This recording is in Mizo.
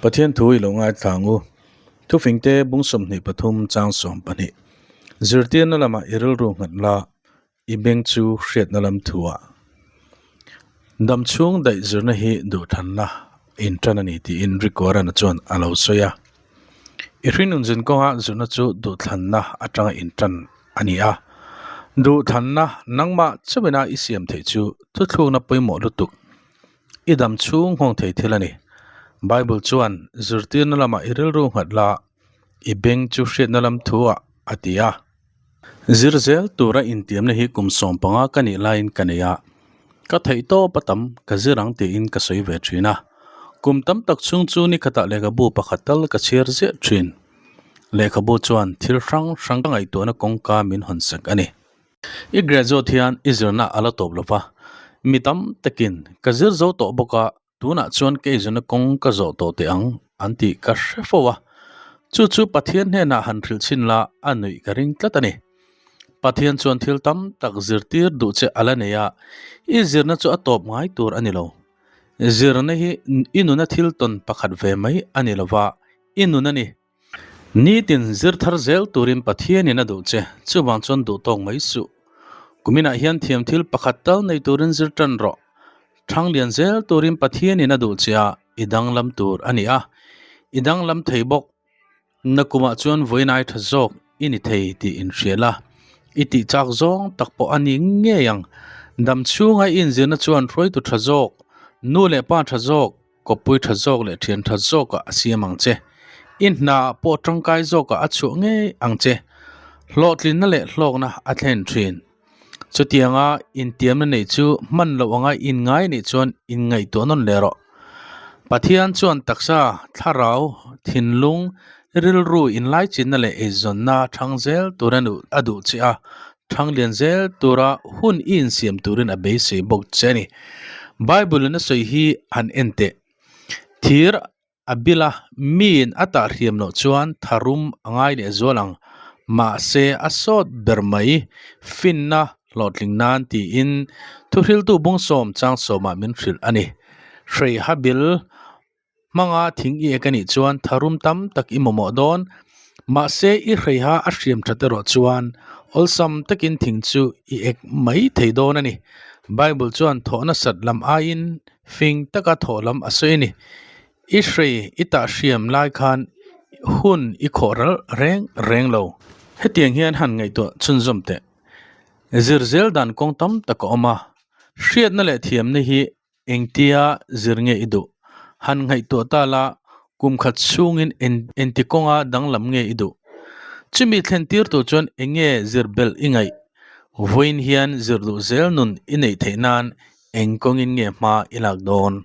Pathian thu i lo ngaithla ang u. Thufingte bung 23 chang 12. Zirtirna lamah i rilru nghat la, i beng chu hriatna lam thuah. Dam chhung daih zirna hi duhthanna intan a ni tiin Rick Warren-a chuan a lo sawi a. I hringnun zin kawnga zirna chu duhthlanna atanga intan a ni a. Duhthlanna nangmah chauhina i siam theih chu thuthlukna pawimawh lutuk i dam chhung nghawng thei thil a ni. Bible chuan zirtirna lamah i rilru nghat la, i beng chu hriatna lam thuah a ti a. Zir zel tura intiamna hi kum 15 ka nih laiin ka nei a, ka theih tawp a tam ka zir ang tiin ka sawi ve thin a. Kum tam tak chhung chu ni khatah lehkhabu pakhat tal ka chhiar ziah thin. Lehkhabu chuan thil hrang hrang ka ngaihtuahna kawngka min hawn sak a ni. I graduate hian i zirna a la tawp lo va, mi tam takin ka zir zo tawh bawk a, Tunah chuan kei zuna kawng ka zawh tawh teh ang an tih ka hre fo a, chu chu Pathian hnenah han hrilh chhin la a nuih ka ring tlat a ni. Pathian chuan thil tam tak zirtir duh che a la nei a, i zirna chu a tawp ngai tur a ni lo. Zirna hi i nuna thil tawn pakhat ve mai a ni lo va, i nun a ni. Nitin zir thar zel turin Pathianin a duh che, chuvang chuan duh tawk mai suh. Kuminah hian thiam thil pakhat tal nei turin zir tan rawh. Thang lian zel turin Pathianin a duh che a, i danglam tur a ni a, i danglam thei bawk. Nakumah chuan vawiinai tha zawk i ni thei tih inhria la, i tih chak zawng tak pawh a ni ngei ang. Dam chhunga i inzirna chuan hruaitu tha zawk, nu leh pa tha zawk, kawppui tha zawk leh thian tha zawkah a siam ang che. I hnaah pawh tangkai zawkah a chhuah ngei ang che. Hlawhtlinna leh hlawkna a thlen thin. Chutianga intiamna neih chu hman loh anga inngai nih chuan inngaihtuah nawn leh rawh. Pathian chuan taksa, thlarau, thinlung, rilru inlaichinna leh eizawnna thang zel tura a duh che a, thang lian zel tura hun i insiam turin a beisei bawk che a ni. Bible-in a sawi hi han en teh. Thir A bil a, miin a tah hriam loh chuan tharum a ngai leh zual ang. Mahse, a sawt ber mai, finna hlawhtling nan tiin thuhriltu bungsawm changsawmah min hrilh a ni. Hreiha bil hmanga thing i ek a nih chuan tharum tam tak i mamawh dawn. Mahse, i hreiha a hriam that erawh chuan awlsam takin thing chu i ek mai thei dawn a ni. Bible chuan thawh nasat lam aiin Fing taka thawh lam a sawi a ni. I hrei i tah hriam lai khan hun i khawh ral reng reng lo. Hetiang hian han ngaihtuah chhunzawm teh. Zir zel dan kawng tam tak a awm a, hriatna leh thiamna hi engtia zir nge i duh? Han ngaihtuah ta la, kum khat chhungin engti kawnga danglam nge i duh? Chumi thlen tir tur chuan eng nge zir belh i ngaih? Vawiin hian zir duh zel nun i neih theih nan Eng kawngin nge hma i lak dawn?